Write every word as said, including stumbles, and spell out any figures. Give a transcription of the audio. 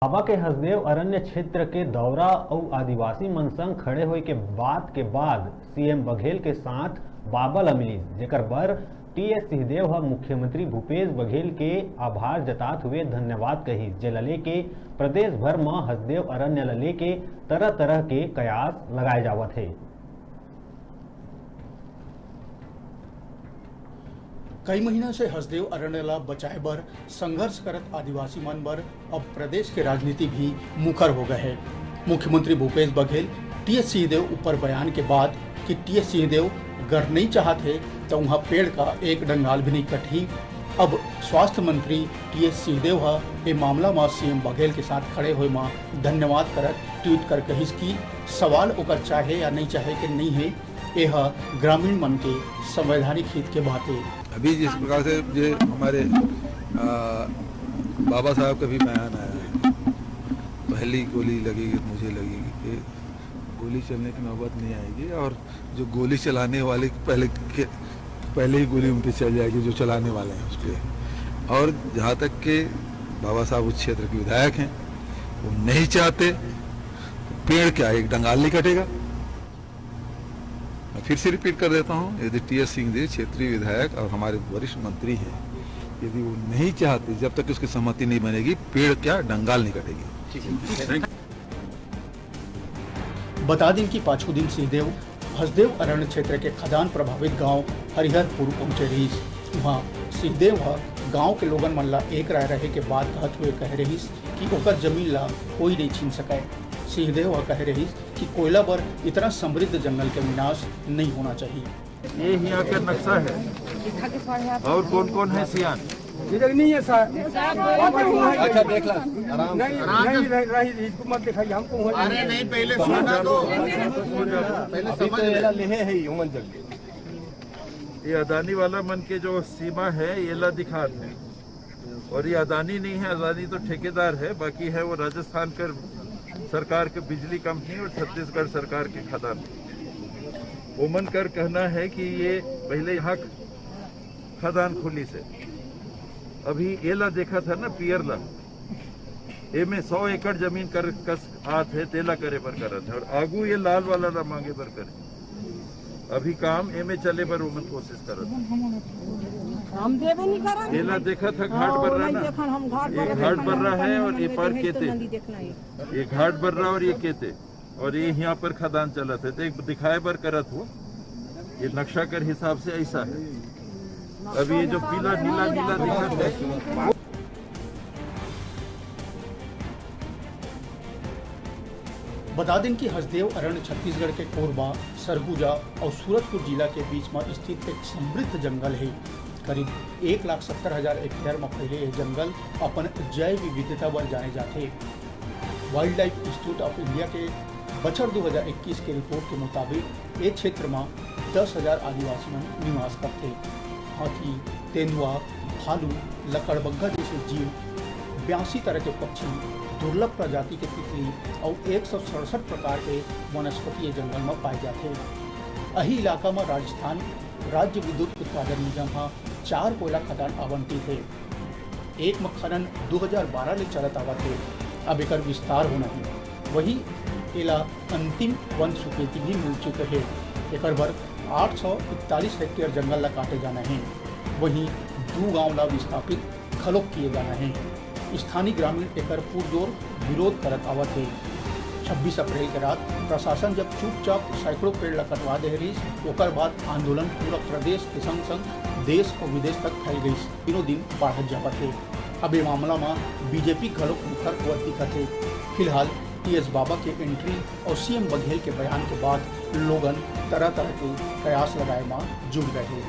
बाबा के हसदेव अरण्य क्षेत्र के दौरा अउ आदिवासी मन संग खड़े होए के बात के बाद सीएम बघेल के साथ बाबा ल मिलिस, जेकर बर टीएस सिंहदेव ह मुख्यमंत्री भूपेश बघेल के आभार जतात हुए धन्यवाद कहिस, जेला लेके प्रदेश भर म हसदेव अरण्य ल लेके तरह-तरह के कयास लगाए जावत हे। कई महीना से हसदेव अरण्य ला बचाए बर संघर्ष करत आदिवासी मन बर अब प्रदेश के राजनीति भी मुखर हो गए है। मुख्यमंत्री भूपेश बघेल टीएस सिंहदेव ऊपर बयान के बाद कि टीएस सिंहदेव गर नहीं चाहत है तो वहाँ पेड़ का एक डंगाल भी नहीं कटही। अब स्वास्थ्य मंत्री टीएस सिंहदेव ह ए मामला म सीएम बघेल के साथ खड़े होए म धन्यवाद करत ट्वीट कर कहिस कि सवाल ओकर चाहे या नहीं चाहे के नहीं है, एह ग्रामीण मन के संवैधानिक हित के बात हे। अभी जिस प्रकार से ये हमारे, आ, बाबा साहब का भी बयान आया है, "पहली गोली लगेगी तो मुझे लगेगी", ये गोली चलने की नौबत नहीं आएगी और जो गोली चलाने वाले की पहले के, पहले ही गोली उन पे चल जाएगी जो चलाने वाले हैं उस पे। और जहाँ तक के बाबा साहब उस क्षेत्र के विधायक हैं, वो नहीं चाहते, पेड़ क्या, एक डंगाल नहीं कटेगा। मैं फिर से रिपीट कर देता हूँ, यदि टीएस सिंहदेव क्षेत्रीय विधायक और हमारे वरिष्ठ मंत्री हैं, यदि वो नहीं चाहते, जब तक उसकी सहमति नहीं बनेगी, पेड़ क्या, डंगाल नहीं कटेगी। बता दिन कि पाछू दिन सिंहदेव हसदेव अरण्य क्षेत्र के खदान प्रभावित गांव हरिहरपुर पहुंचे रहिस। उहां सिंहदेव ह गांव के लोगन मन ला एक राय रहे के बात कहत हुए कहे रहिस कि ओकर जमीन ला कोई नहीं छीन सकय। सिंहदेव ह कहे रहिस कि कोयला बर इतना समृद्ध जंगल के विनाश नहीं होना चाहिए। ये यहाँ का नक्शा है। और कौन कौन है सियान? इधर नहीं है सर। अच्छा, देख ला, आराम से। नहीं, नहीं, नहीं, इसको मत दिखाइए, हमको वहाँ अरे नहीं, पहले सुनना तो। पहले अभी समझ तो ले। एला लेहे है ह्यूमन जग। ये अदानी वाला मन के जो सीमा है, ये ला दिखात है। और ये अदानी नहीं है, अदानी तो ठेकेदार है, बाकी है वो राजस्थान कर सरकार के बिजली कंपनी और छत्तीसगढ़ सरकार के खदान। ओमन कर कहना है कि ये पहले यहाँ खदान खुली से, अभी एला देखा था ना, पियर ला, एमे सौ एकड़ जमीन कर कस आत है, तेला करे बर करत है, और आगू ये लाल वाला ला मांगे बर करे। अभी काम एमे चले बर ओमन कोशिश करत है। हम देबे नहीं करन। एला देखा था घाट ओ, बर रहा नहीं ना, देखन, हम घाट ये बर घाट देखन, बर रहा हम है और ये नहीं पार देखन, केते, नहीं देखना है। ये घाट बर रहा और ये केते, और ये यहाँ पर खदान चलत है, तो एक दिखाए बर करत हो, ये नक्शा कर हिसाब से ऐसा है। अब ये जो पीला नीला नीला दिखत है, बता दें कि हसदेव अरण्य छत्तीसगढ़ के कोरबा, सरगुजा और सूरजपुर जिला के बीच में स्थित एक समृद्ध जंगल है। करीब एक लाख सत्तर हजार हेक्टेयर में फैले यह जंगल अपन जैव विविधता बर जाने जाते। Wild life institute of India के बछर दो हज़ार इक्कीस के रिपोर्ट के मुताबिक, ये क्षेत्र में दस हजार आदिवासी मन निवास करथे। हाथी, तेंदुआ, भालू, लकड़बग्घा जैसे जीव, बयासी तरह के पक्षी, दुर्लभ प्रजाति के तितली अउ एक सौ सड़सठ प्रकार के वनस्पति ये जंगल में पाए जाथे। अही इलाका में राजस्थान राज्य विद्युत उत्पादन निगम ह चार कोयला खदान आवंटित हे। एक म खनन दो हज़ार बारह ले चलत आवत हे, अब एकर विस्तार होना हे। वही एला अंतिम वन स्वीकृति भी मिल चुके हे। एकर बर आठ सौ इकतालीस हेक्टेयर जंगल ला काटे जाना हे। वहीं दू गांव ला विस्थापित घलोक किए जाना हे। स्थानीय ग्रामीण एकर पुरजोर विरोध करत आवत हे। छब्बीस अप्रैल के रात प्रशासन जब चुपचाप सैकड़ों पेड़ ला कटवा दे रहिस, ओकर बाद आंदोलन पूरा प्रदेश के संग-संग देश अउ विदेश तक फैल गइस। दिनों दिन बाढ़त जावत हे। अब ये मामला म बीजेपी घलोक मुखर होवत दिखत हे। फिलहाल टीएस बाबा के एंट्री अउ सीएम बघेल के बयान के बाद लोगन तरह-तरह के कयास लगाए म जुट गए हे।